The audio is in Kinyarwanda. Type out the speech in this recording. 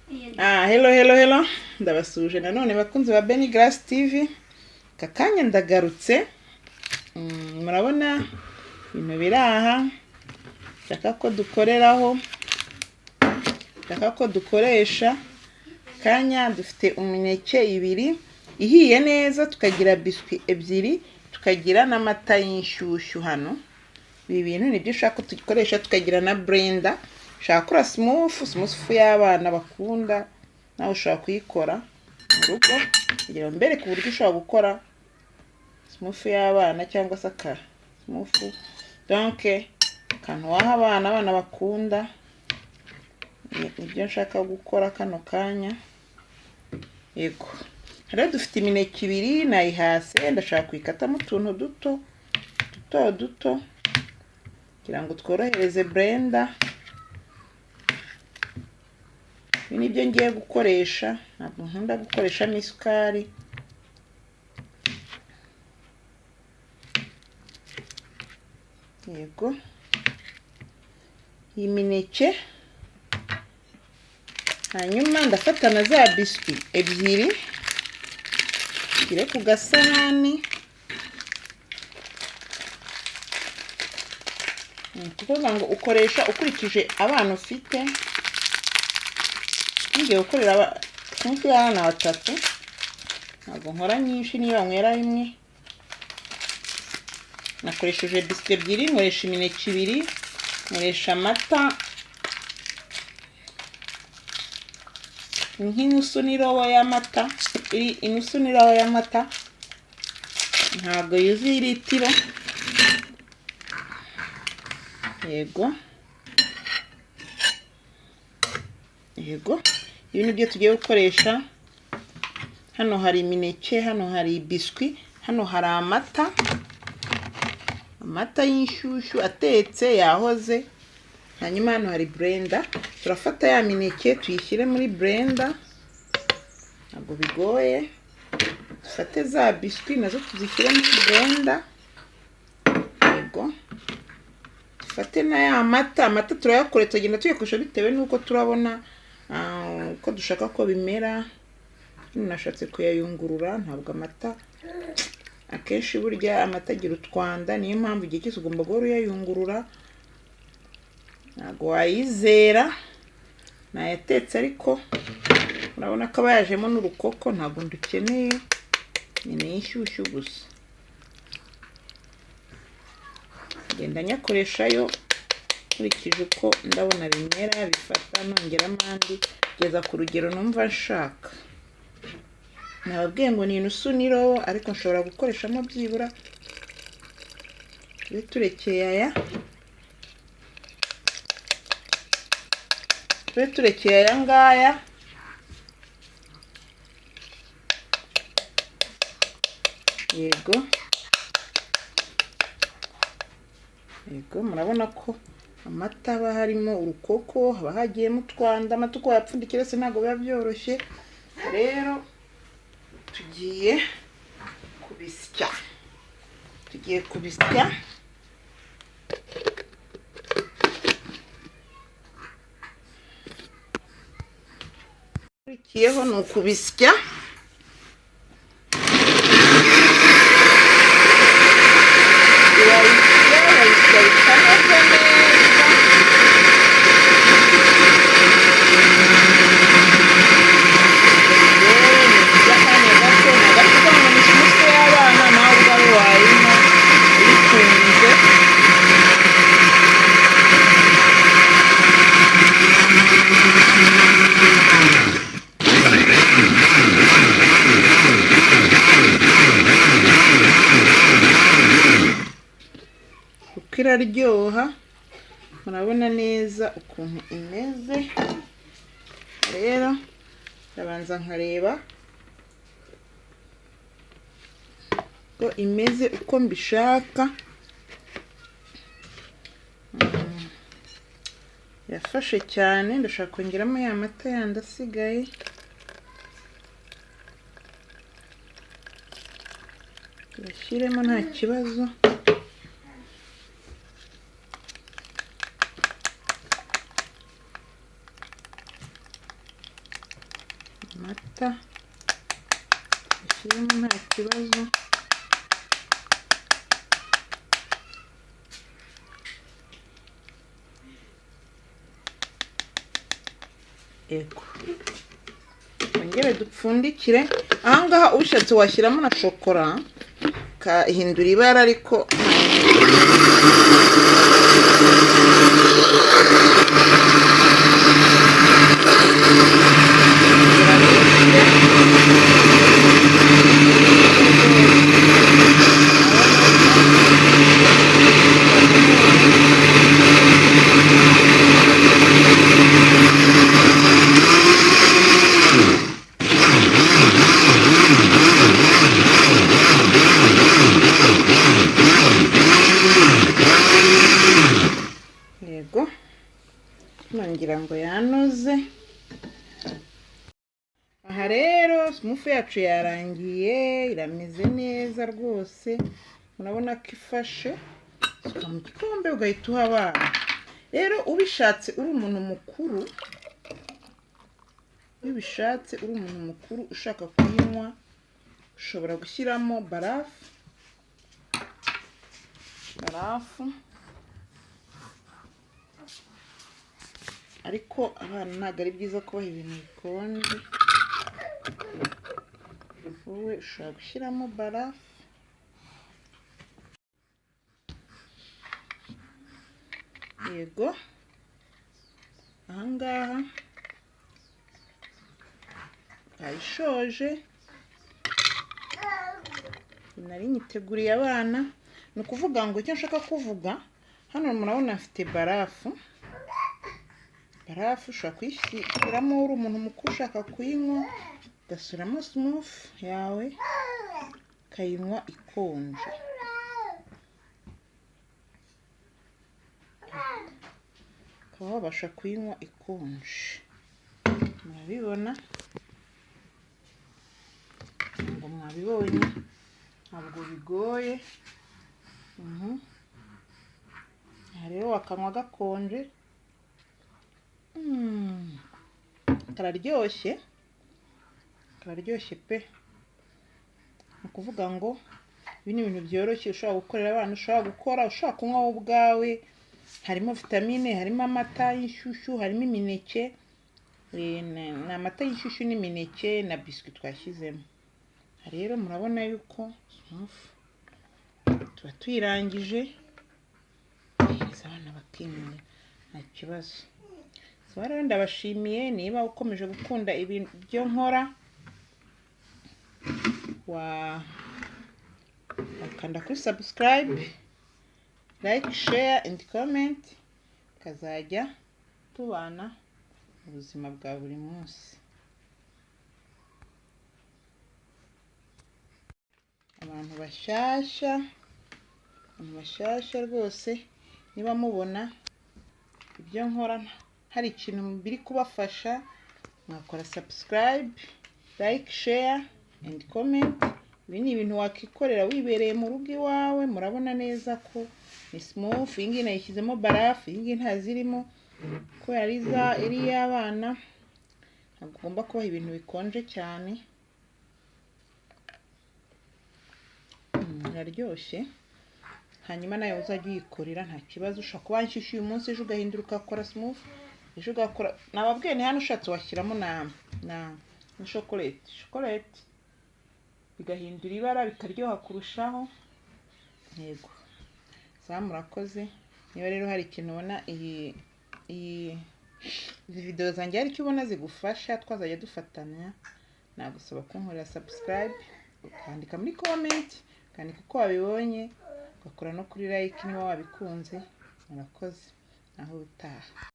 Hello hello hello, ndabasuje nanone bakunzi ba Benny Grace TV. Aka kanya ndagarutse. Murabona ibintu biri aha nshaka ko dukoreraho, nshaka ko dukoresha. Kanya dufite umuneke ibiri ihiye neza, tukagira biswi ebyiri, tukagira n'amata y'inshyushyu hano. Ibi bintu nibyo ushaka ko dukoresha, tukagira na blender. Ushaka gukora smooth y'abana bakunda, nawe ushobora kuyikora mu rugo kugira ngo mbereke uburyo ushobora gukora smooth y'abana cyangwa se aka smooth, donc akantu waha abana, abana bakunda. Nibyo nshaka gukora kano kanya. Yego, rero dufite imineke ibiri nayihase, ndashaka kuyikatamo utuntu duto duto duto kugira ngo tworohereze blender. Ibi nibyo ngiye gukoresha, ntabwo nkunda gukoreshamo isukari. Yego, iyi mineke, hanyuma ndafata na za biswi ebyiri nshyire ku gasahani. Ni ukuvuga ngo ukoresha ukurikije abana ufite. Ngiye gukorera smooth y'abana batatu, ntabwo nkora nyinshi, niba nywera rimwe. Nakoresheje biswi ebyiri, nkoresha imineke ibiri, nkoresha amata nk'inusu n'irobo y'amata, iri inusu n'irobo y'amata ntabwo yuzuye litiro. Yego yego, ibi nibyo tugiye gukoresha. Hano hari imineke, hano hari biswi, hano hari amata, amata y'inshyushyu atetse yahoze. Hanyuma hano hari blender. Turafata ya mineke tuyishyire muri blender, ntabwo bigoye. Dufate za biswi nazo tuzishyire muri blender. Yego, dufate na ya mata. Amata turayakore, tugenda tuyakoresha bitewe n'uko turabona uko dushaka ko bimera. Nashatse kuyayungurura, ntabwo amata akenshi burya amata agira utwanda, niyo mpamvu igihe cyose ugomba guhora uyayungurura, ntabwo wayizera. Nayatetse ariko urabona ko aba yajemo n'urukoko, ntabwo ndukeneye, ni inshyushyu gusa. Ngenda nyakoreshayo nkurikije uko ndabona bimera, bifata, nongeramo andi kugeza ku rugero numva nshaka. Nababwiye ngo ni inusu n'irobo, ariko nshobora gukoreshamo byibura tube turekeye aya, tube turekeye aya ngaya. Yego yego, murabona ko amata aba harimo urukoko, haba hagiyemo utwanda. Amata uko wayapfundikira se ntabwo biba byoroshye. Rero tugiye kubisya, tugiye kubisya. Kurikiyeho ni ukubisya. Urabisya, urabisya bikanoga neza. By'akanya gato, ntabwo ari ukuvuga ngo ni smooth y'abana, nawe ubwawe wayinywa ubikunze. Kuko iraryoha, murabona neza ukuntu imeze. Rero ndabanza nkareba ko imeze uko mbishaka. Yafashe cyane, ndashaka kongeramo ya mata yandi asigaye. Tuyashyiremo nta kibazo. Amata ushyiremo nta kibazo. Yego, twongere dupfundikire. Ahangaha ushatse washyiramo na shokora kahindura ibara, ariko yego, nongera ngo yanoze. Aha rero smoothie yacu yarangiye, irameze neza rwose, murabona ko ifashe. Suka mu gikombe ugahita uha abana. Rero ubishatse uri umuntu mukuru, ubishatse uri umuntu mukuru ushaka kuyinywa, ushobora gushyiramo barafu, barafu, ariko abana ntabwo ari byiza kubaha ibintu bikonje. Wowe ushobora gushyiramo barafu. Yego, ahangaha twayishoje, nari nyiteguriye abana. Ni ukuvuga ngo icyo nshaka kuvuga hano, murabona mfite barafu. Barafu ushobora kuyishyiramo uri umuntu mukuru ushaka kuyinywa, ugashyiramo smoothie yawe ukayinywa ikonje. Ukaba wabasha kuyinywa ikonje. Murabibona ngo mwabibonye, ntabwo bigoye. Aha rero wakanywa gakonje. Kararyoshye, kararyoshye pe. Ni ukuvuga ngo ibi ni ibintu byoroshye ushobora gukorera abana, ushobora gukora, ushobora kunywa wowe ubwawe. Harimo vitamine, harimo amata y'inshyushyu, harimo imineke. Ni amata y'inshyushyu n'imineke na biswi twashyizemo. Rero murabona yuko smoothie tuba tuyirangije, tuyihereza abana bakinywera nta kibazo. Rero ndabashimiye, niba ukomeje gukunda ibyo nkora wakanda kuri subscribe, like, share and comment, tukazajya tubana mu buzima bwa buri munsi. Abantu bashyashya, abantu bashyashya rwose, niba mubona ibyo nkora hari ikintu biri kubafasha, mwakora subscribe, like, share and comment. Ibi ni ibintu wakikorera wibereye mu rugo iwawe. Murabona neza ko ni smoothie. Iyi ngiyi nayishyizemo barafu, iyi ngiyi ntazirimo kubera ari iy'abana, ntabwo ugomba kubaha ibintu bikonje cyane. Iraryoshye. Hanyuma nawe uzajya uyikorera nta kibazo. Ushobora kuba inshyushyu uyu munsi, ejo ugahindura ugakora smoothie, ejo ugakora. Nababwiye ni hano ushatse washyiramo na chocolate, chocolate bigahindura ibara bikaryoha kurushaho. Yego, sawa, murakoze. Niba rero hari ikintu ubona iyi izi video zanjye hari icyo ubona zigufasha, twazajya dufatanya, nagusaba kunkorera subscribe, ukandika muri comment, ukandika uko wabibonye, ugakora no kuri like niba wabikunze. Murakoze, naho utaha.